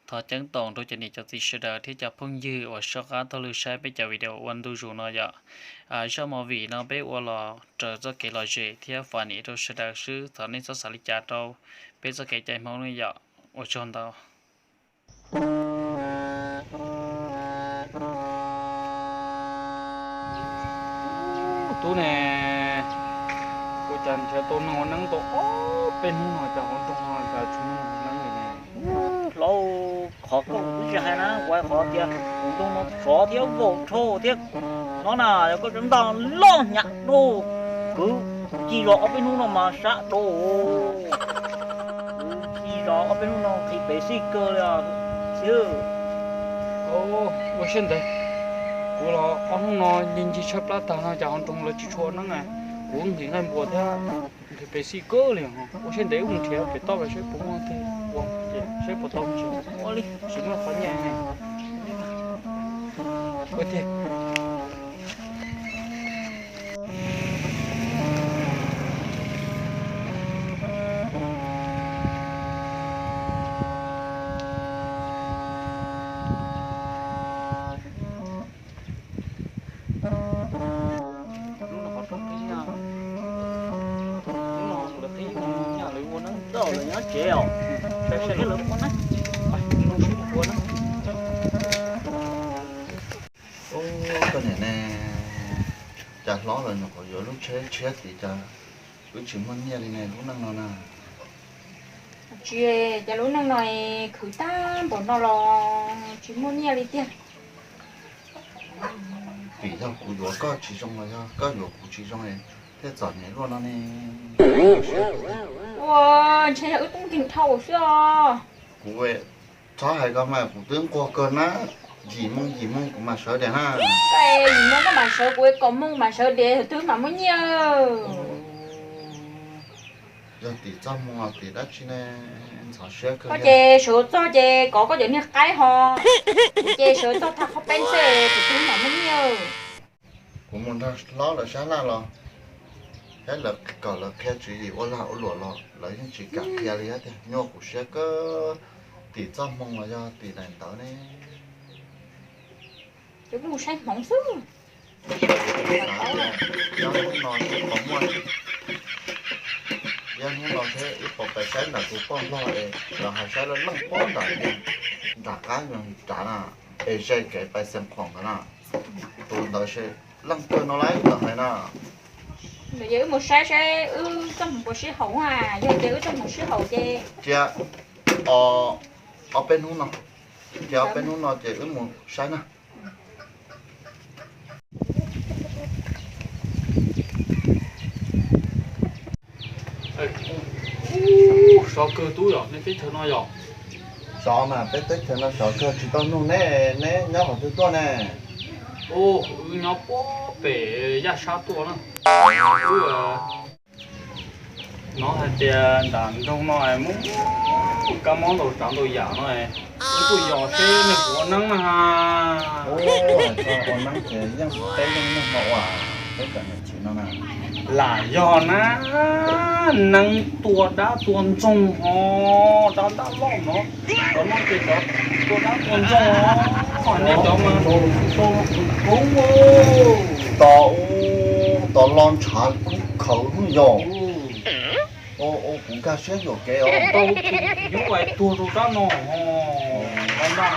Thov ceeb toom rau cov niam cov txiv sawv daws thiab cov phooj ywg uas soj qab taug lw saib peb cov video ua ntu zus no yom. Zaj movie no peb ua los raws txoj kev lom zem thiab funny rau sawv daws xwb, thov nej txhob xav li cas rau peb txoj kev cai Hmoob ne yom. Ua tsaug ntau. Tub ne, ua cas nrhiav tau neeg ua neeb tau ob peb hnub no cas hauv nroog no cas tsis muaj neeg ua neeb li ne? Hlob, qhov koj tsis hais na, kuv hais qhov tias hauv nroog no tsov thiab vauv dhau thiab no na, yog koj tseem ntaj loj hnyav rau kwv ci zos ob peb hnub no mas sab rau kwv ci zos ob peb hnub no nqhis pem xij kawg li os. Ua siab ntev, kuv los ob hnub no ncig ncig tshaib plab tag no cas hauv nroog lawv tsis tshua ua neeb na, kuv nqhis nqaij npua thiab nqhis pem xij kawg li. Ua siab ntev wb mus nrhiav pem toj saib puas muaj twg ua, saib puas tau tsis. Ua li tsis muaj qhov nyiaj ne. Ua tiag. Lub no qhov rooj qhib, lub no lawv qhib, lawv ua neeb txaus lawv nyob tsev os. Saib saib lawv ua neeb, ua neeb. Ub, koj niam ne, cas hlob los nyuam qhuav yuav lub tsheb tshiab tid cas wb tsis muaj nyiaj li ne lub neej no na. Tsis, cas lub neej no khwv tag npaum no los tsis muaj nyiaj li tiag. Vim yog kuv yuav koj tsis zoo los yog koj yuav kuv tsis zoo thiaj txom nyem luaj no ne? Ua, ntshe yog wb tub nkeeg dhau xwb os. Kuv txhob hais ko mas kuv twb nquag kawg na, yim moo yim moo kuv mam sawv diam na. Yim moo koj mam sawv, kuv kaum moo mam sawv diam, twg mam muaj nyiaj. Yog tim txoj hmoo los tim dab tsi ne? Ntxhov siab kawg. Koj ces sawv txog ces kov koj cov niag qaib ho, ces sawv txog thaj qhov peb xwb, kuv twb mam muaj nyiaj. Kuv mus nrog hlob lawv sab laj los, thiab lawv kom lawv qhia tswv yim ua lag ua luam los lawv yeej tsis kam qhia li thiab tiag. Nyuaj kuv siab kawg, tim txoj hmoo los yog tim daim ntawv ne? Ces kuv mus saib hmoov xwb. Nyob hnub no seb puas muaj, nyob hnub no seb wb puas pais saib nram tus poj nplog es lawv hais saib lawv leej pob nram, nram qab nram na, es ze kev pais Xeev Khuam ntawd na. Tus ntawd seb leej twg no lawv hais na. Yog wb mus saib saib wb txoj hmoov puas sib haum, yog ces wb txoj hmoov sib haum ces cia ob peb hnub no, cia ob peb hnub no ces wb mus saib na. Sov kawg tub yom, nej teb chaws no yom? Sov mas, peb teb chaws no sov kawg, tsis tau nug neb, neb nyob qhov twg tuaj ne? Wb nyob puag pem Yaj Sab tuaj na. Wb hnov hais tias nram nroog no muaj kab mob ntau tsav ntau yam no, wb tuaj yos seb nej puas ua neeb na. Ua neeb ces yeej peb yeej muaj hmo ua, peb cov niam txiv no na. Lam yog na, neeb tua dab tua ntxoog ho, dab dab loj no, cov no ces cov tua dab tua ntxoog, nej cov mas tua kub, tos, tos lo ntshav kub khawv hnub yog. Kuv nkag siab yuam kev os. Tau tus yub ais tuag rau dab no ho, dab ntaj.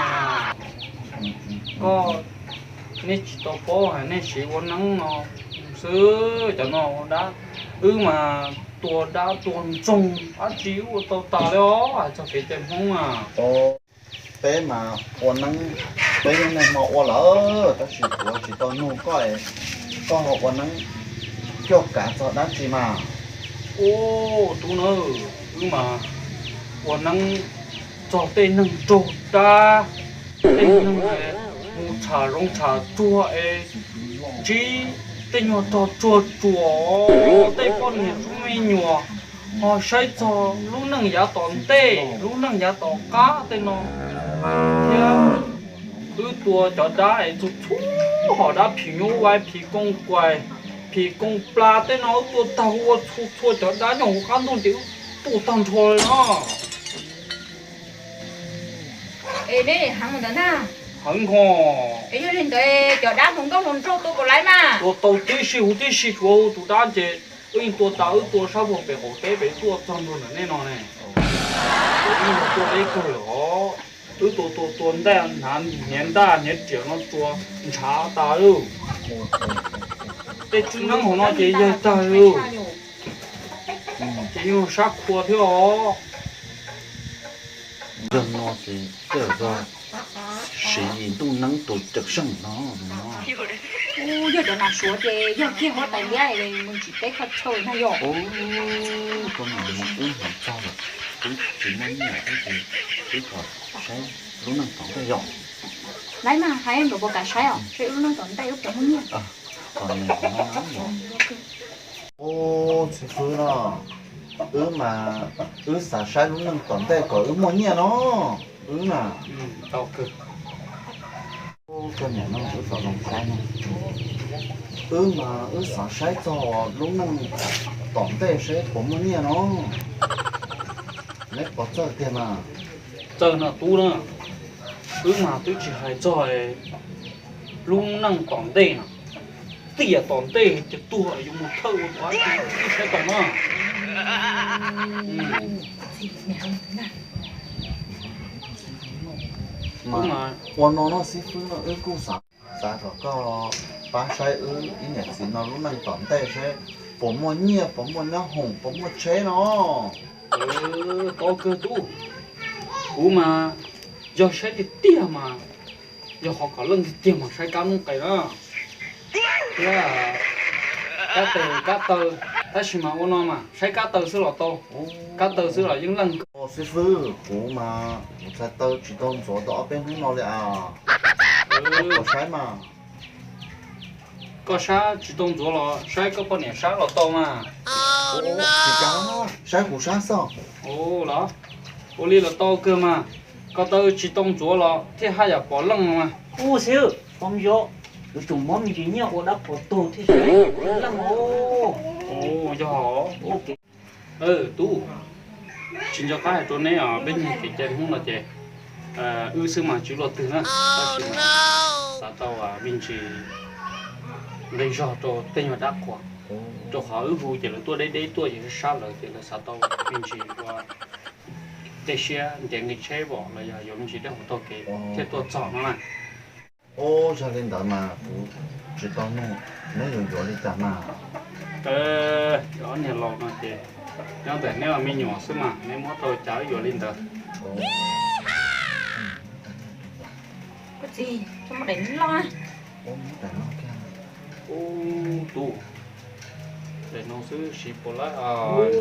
Koj, nej tsis tau paub, nej siv ua neeb no xwb, cov no ua dab, wb mas tua dab tua ntxoog dab tsi wb ua tau tas li os, hais txog kev cai Hmoob na. Peb mas ua neeb, peb yeej muaj hmo ua lawm, tab sis kuv tsis tau nug koj, koj ho ua neeb coj kav txog dab tsi mas? Ub, tub na, wb mas ua neeb txog tej neeg raug dab, tej neeg mus tsham zoov tsham tsuag es ntsib tej nyuag rog tsuag tsuas, tej poj niam me nyuam ho saib txog lub neej yav tom ntej, lub neej yav tom qab tej no thiab. Wb tua cov dab es txhua txhua hom dab, phim nyuj vais, phim koos kaim, phim koos plas tej no wb tua tag, ua txhua txhua cov dab nyob hauv qab ntuj ces wb tua tag nrho li no. Es neb heev mus ntawd na. Heev ho. Es yog li ntawd cov dab hluas nkauj hluas nraug tua puas laib mas? Tua tau tib si huv tib si, tsuav tus dab ces wb yeej tua tas, wb tua sab puag pem qaum teb pem tuaj txog ntua ntawm nej no ne. Wb tua deb kawg lawm os. Wb tua tua tua ntaj hnav hniav ntaj hniav riam no tua ntshav tas lawm. Tej tswb neeb hauv no ces yaig tag lawm. Ces yeej sab khua thiab os. Yog no ces tej zaum yog siv yim ntuj neeb tus cawm seej no no. Yog cov nas suav ces yog kiag huab tais liab mus tsis teb kho chaw na yom. Koj nim mus wb hnov txog lawm, wb tsis muaj nyiaj thiab ces wb kom saib lub neej tom ntej yom. Laib mas, hais nkawd puas kam saib os, saib wb lub neej tom ntej wb puas muaj nyiaj. Ub, txiv Fwb no, wb mas wb xav saib lub neej tom ntej kom wb muaj nyiaj no, wb na. Koj niam no wb tau zoo saib no. Wb mas wb xav saib txog lub neej tom ntej saib puas muaj nyiaj no. Neb puas txawj tiag mas? Txawj no tub na, wb mas twb tsis hais txog lub neej tom ntej no, tiam tom ntej ces tuag yuav mus thawj ua tus dab tsi wb saib tau na. Mas ua no no xib fwb no wb kuj xav, xav kom koj pab saib wb ib niam txiv no lub neej tom ntej saib puas muaj nyiaj puas muaj nyob hoom puas muaj tsheb no. Tau kawg tub, kuv mas yog saib tiag tiag mas yog qhov kom leej tiag tiag mas saib kab noob qes na, thiab kab tes kab taw, tab sis mas ua no mas saib kab taw xwb los tau, kab taw xwb los yeej leej kawg. Xib fwb, kuv mas kuv txhais taw tsis tau ntxuav tau ob peb hnub no li as. Koj puas saib mas? Koj sab tsis tau ntxuav los saib koj poj niam sab los tau mas. Tsis kav, saib kuv sab xwb. Los, ua li los tau kawg mas, koj taw tsis tau ntxuav los thiaj haj yam pom leej no mas. Ub xib, pom yog, yuav tsum muab me ntsis nyiaj ua dab qhuas tug thiaj leej. Yog, tub, tsis nco qab hais rau neb os, peb nyiag kev cai Hmoob no ces wb xwb mas tsis luaj twg na, tab sis mas xav tau me ntsis nqi zog rau tej nyuag dab qhuas, rau qhov wb hu ces lawv tuaj deb deb tuaj ces sab lawv ces lawv xav tau me ntsis ua tej siab ntiav nqi tsheb vom los yog yuav me ntsis dej hauv taug kev thiaj tuaj txog no na. Ub, yog li ntawd mas kuv tsis tau nug, neb yuav yuav li cas mas? Cov niag laus no ces nyob ntawm neb ua me nyuam xwb mas neb muab tau cas wb yuav li ntawd. Ub, tub, daim no xwb siv puas laib,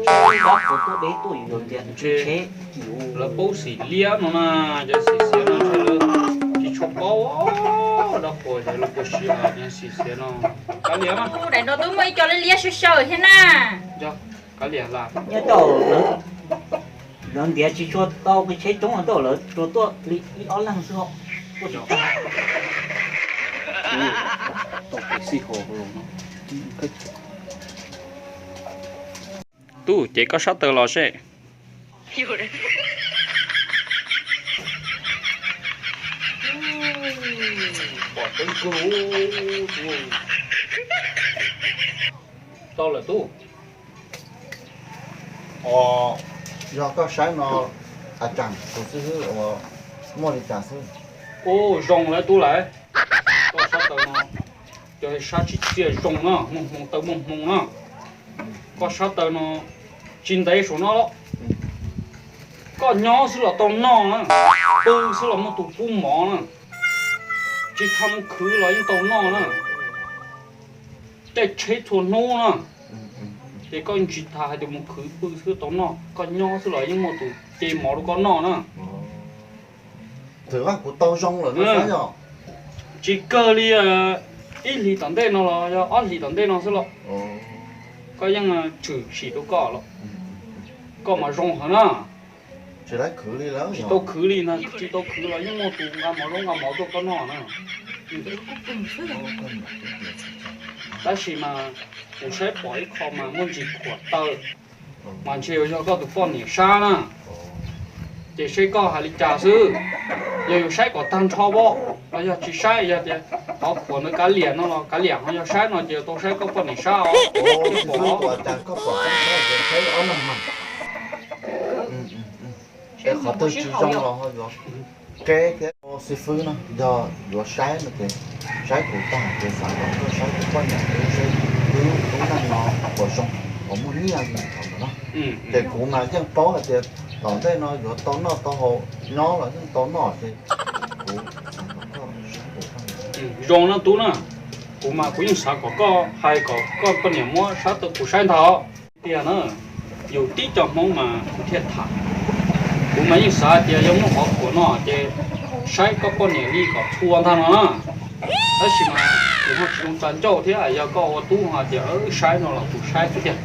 dab qhuas tuaj deb tuaj yuav ntiav nqi tsheb, lawv paub xim liab no na, cov xim xiav no ntshe lawv tsis tshua paub dab qhuas ces lawv puas siv cov xim xiav no. Kav liam mas. Daim no twb muaj ib co liab liab xyaw xyaw thiab na. Yog, kav liam las. Nyob tau lawv ntiav tsis tshua tau nqi tsheb coob, tau lawv tsuas tuaj li ib ob leeg xwb os. Tub, cev koj sab taw los seb. Tau lawm tub. Os, yog koj saib no, a tsaam tus xib hwb uas muaj li cas xwb? Ub, zoo lawm tub lawm. Koj sab taw no, cov sab tsis txiaj zoo na, muaj hmoo taw muaj hmoo na. Koj sab taw no tsis ntev saum no los, koj nyob xwb los tau noj na, pw xwb los muaj tus pub mov na, tsis tau mus khwv los yeej tau noj na. Caij tsheb txhua hnub na, ces koj tsis tas hais tias mus khwv, pw xwb tau noj, koj nyob xwb los yeej muaj tus ce mov rau koj noj na. Tsis kawg li ib hlis tom ntej no los yog ob hlis tom ntej no xwb los koj yeej tshwm sim rau koj los, koj mas zoo heev na. Tsis tau khwv li na, tsis tau khwv los yeej muaj tus nqa mov zaub nqa mov tuaj koj noj na. Tab sis mas kuv saib pom ib qho mas muaj ntsis khuam taw, mas ntshe yuav yog koj tus poj niam sab na, ces seb koj hais li cas xwb. Yog yuav saib kom tag nrho os, los yog tsis saib, yog tias qhov khuam ntawd kav liam no los kav liam, ho yog saib no ces yuav tau saib koj poj niam sab os. Ua, tsis pom. Ua cas koj pom tseeb tseeb ces saib ob leeg mas. Es qhov twg tsis zoo los ho yuav qeb thiab. Xib fwb no, yog yuav saib no ces saib kuv tag ces xav kom koj saib kuv poj niam seb wb lub neej no puas zoo, puas muaj nyiaj li thaum ntawd no. Ces kuv mas yeej paub hais tias tom ntej no yuav tau noj tau haus nyob los yeej tau noj ces kuv xav kom koj saib kuv poj niam. Zoo na tub na, kuv mas kuv yeej xav kom koj hais kom koj poj niam muab sab tau kuv saib ntag. Tiag na, yus tib co Hmoob mas kuv thiaj tham. Kuv mas yeej xav tias yog muaj qhov khuam no ces saib koj poj niam li kom txhua ntag no na. Tab sis mas kuv ho tsis zoo tsa ncauj thiab, yog koj ua tub ho tias saib no los kuv saib xwb tiag.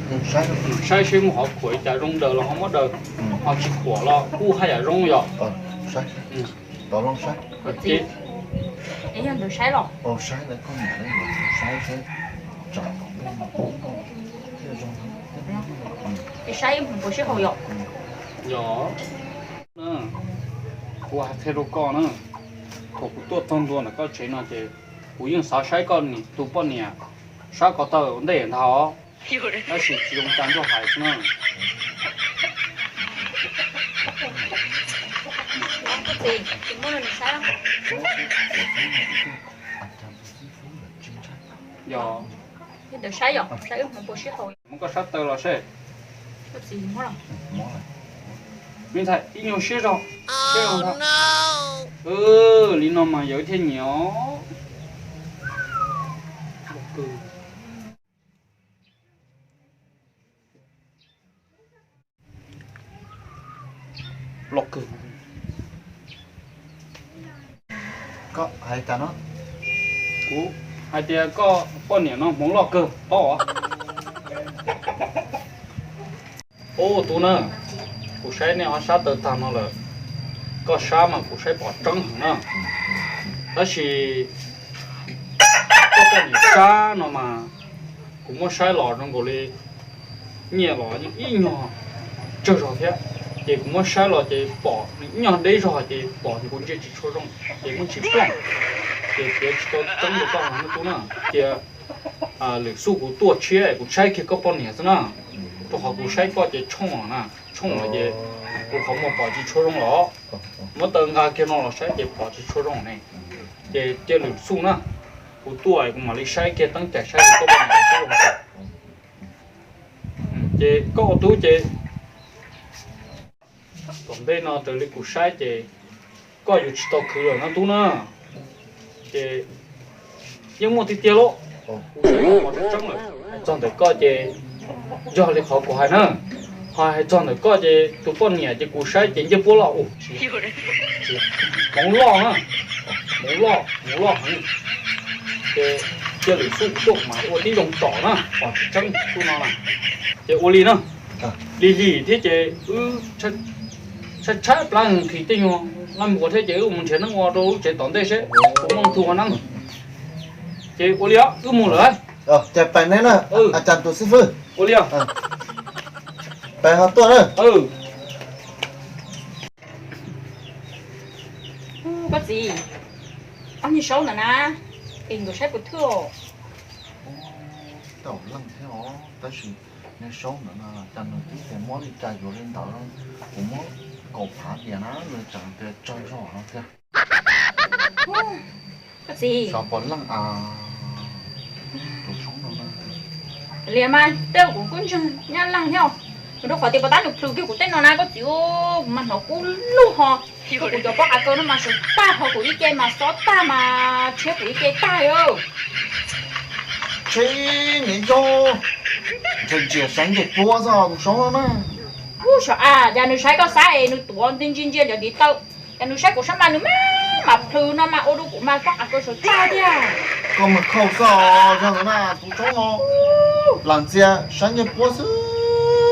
Saib seb muaj qhov khuam li cas, zoo daws los ho muab daws, ho tsis khuam los kuj haj yam zoo yom. Tau los saib. Yog ntawd saib los? Saib, saib, saib mus puas sib haum yom? Yog. Kuv hais qhia rau koj na, thaum kuv tuaj txog ntua ntawm koj tsev no ces kuv yeej xav saib koj tus poj niam sab ko taw ua ntej ntag os. Tab sis tsis zoo cas ncauj hais xwb na. Yog. Muab koj sab taw los seb. Me ntxhais ib nyuag siab zog, siab zog ntag. Li no mas yawg thiaj nyiam os. Los kawg. Koj hais cas no? Kuv hais tias koj poj niam no hmoov loj kawg paub os. Ub tub na, kuv saib nej ob sab taw tag no lawm, koj sab mas kuv saib pom tseeb heev na. Tab sis koj poj niam sab no mas kuv muab saib los zoo nkaus li nyiaj los yeej ib nyuag tsawg zog thiab. Ces kuv muab saib los ces pom nws ib nyuag deb zog ces pom kuv ntsia tsis tshua zoo ces muab tsis plooj. Ces piav tsis tau tseeb rau koj no tub na. Cia lwm xub kuv tuaj tshiab kuv saib kiag koj poj niam xwb na. Rau qhov kuv saib koj ces tshooj na, tshooj lawm ces kuv qhov muag pom tsis tshua zoo los. Muab taw nqa kiag no los saib ces pom tsis tshua zoo ne. Ces cia lwm xub na, kuv tuaj kuv mam li saib kiag teeb cai saib kuv koj poj niam sab zoo. Ces koj ua tub ces tom ntej no raws li kuv saib ces koj yuav tsis tau khwv lawm no tub na. Ces yeej muaj tiag tiag lauj. Kuv saib koj pom tseeb tseeb lawm. Hais txog ntawm koj ces yog li qhov kuv hais na, ho hais txog ntawm koj ces tus poj niam ces kuv saib ces ncej puab loj ub, hmoov loj na, hmoov loj, hmoov loj heev. Ces cia lwm xub kuv tuaj kuv mam ua tib zoo tom na, pom tsis tseeb xub no na. Ces ua li na, lig lig thiab ces wb tshaib tshaib plab nqhis tej nyuag laj npua thiab ces wb mus nrhiav neeb ua rau lub tsev tom ntej seb puas muaj thu ua neeb. Ces ua li os, wb mus lawm. Ces pem ne na, a cas tus xib fwb. Ua li os. Pem ho tuaj na. Koj txiv, ob niag saub ntawd na, es nkawd saib puas thwj os? Tau leej thiab os, tab sis niag saub ntawd no cas nws twb tias muab li cas yuav li ntawd, kuv muab kaum phav dias na nws tseem tias tsawg zog no tiag. Koj txiv, xyov puas leej a. Tus saub no na, liam mas tej kuv kuj ntseeg nyab leej thiab, rau qhov tias puas tab nws plhws kiag kuv tej no na koj txiv, kuv mas hnov kub lug ho, kuv cov pob qav kaw no mas sawv tag ho kuv ib ce mas xob tag mas tshiab kuv ib ce tag li. Tsheb niam yau, ntshai ntsia saib ncej puab xwb tus saub no na. Ub, sav a, cas nws saib koj sab es nws tuav ntsia ntsia cov ntiv taw, cas nws saib kuv sab mas nws mam mam plhws no mas ua rau kuv mas pob qav kaw sawv tag tiag. Koj mas khaum xwb os, yog ntawd na tus saub no lam ntxias saib ncej puab xwb.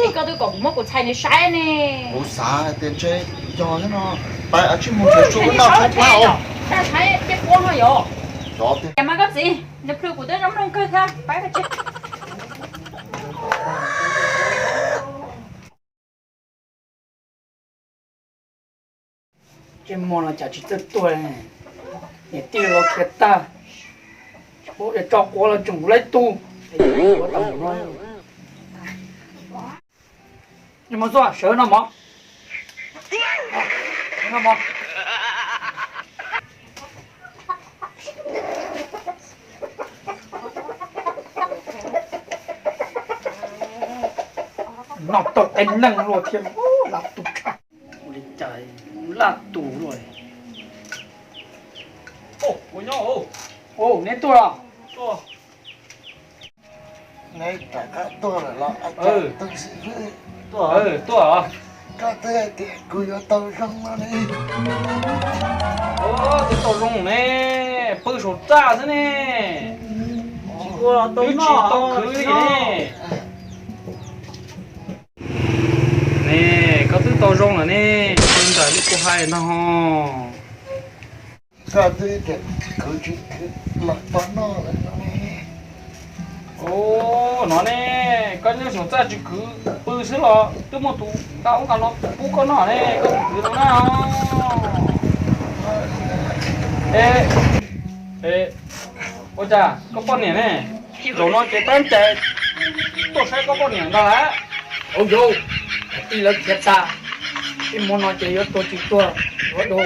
Es koj twb kom kuv muab kuv txhais nws saib ne. Kuv xav hais tias ntshe yog thiab no. Pab a tsij mus nrhiav su wb noj tshaib plab os. Ncej puab no yom. Cov tiag. Mas koj txiv, nws plhws kuv twb zoo mloog kawg thiab, pab koj txiv. Tej muag no cas tsis txawj tuag li, niam tij los khiav tag, tsis paub tias tso quav los tseem laib tug. Mos Xuaj, sawv no mov, sawv no mov. Noj tau qee neeg luaj thiab, laj tus tshaj. Ua li cas laj tus luaj. Neb tuaj los? Neb rov qab tuaj lawm los? Tuaj, koj twb hais tias kuv yuav tau zoo no ne. Twb tau zoo ne, pw saum txaj xwb ne. Twb tsis tau khwv li ne. Ne, koj twb tau zoo lawm ne, pw ntawm li kuv hais ntag ho. Koj twb tias khwv tsis khwv los tau noj lawm no ne. Ua no ne, koj nyob saum txaj tsis khwv pw xwb los twb muaj tus nqa ub nqa no pub koj noj ne, koj tsis khwv no na. E, e, ua cas koj poj niam ne? Zaum no ces tab cais tuaj saib koj poj niam ntag lawm. Au yau, tij lawv khiav tag, tej muag no ces yuav tuag tsis tuag, yuav dua.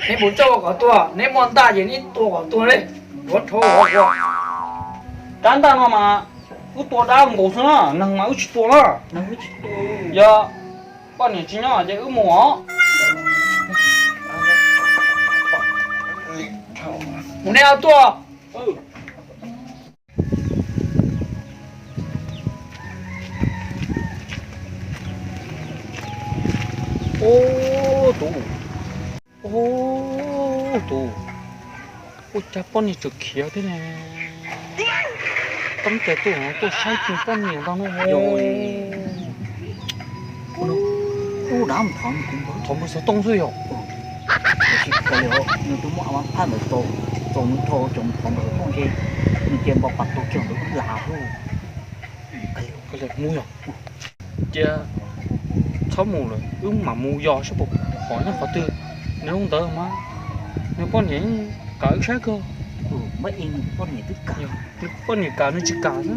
Neb puas coj kom tuag, neb muaj ntaj ces neb tua kom tuag li, yuav dhau ua. Dab ntaj no mas wb tua dab nkaus xwb na, neeg mas wb tsis tua na. Yog poj niam tsis nyob ces wb mus os. Mus neb tuaj. Ub, tus, ub, tus, ua cas poj niam tseem khiav thiab ne? Tab cais tuaj, tuaj saib tsis poj niam ntag no. Ub, dab mus thov nws kuv npawg, thov npawg xov tooj xwb yog. Nws twb muab a ma phaj ntawd txaus, txaus nws dhau cov mus thov npawg xov tooj ces nws cia npau pas tau kiag ntawd wb lav lawm. Mus yog. Cia txhob mus lawm, wb mam mus yos saib puas pom nyob qhov twg. Nws lub ntawd mas nws poj niam kam wb saib kawg. Nws poj niam kam nws tsis kam xwb.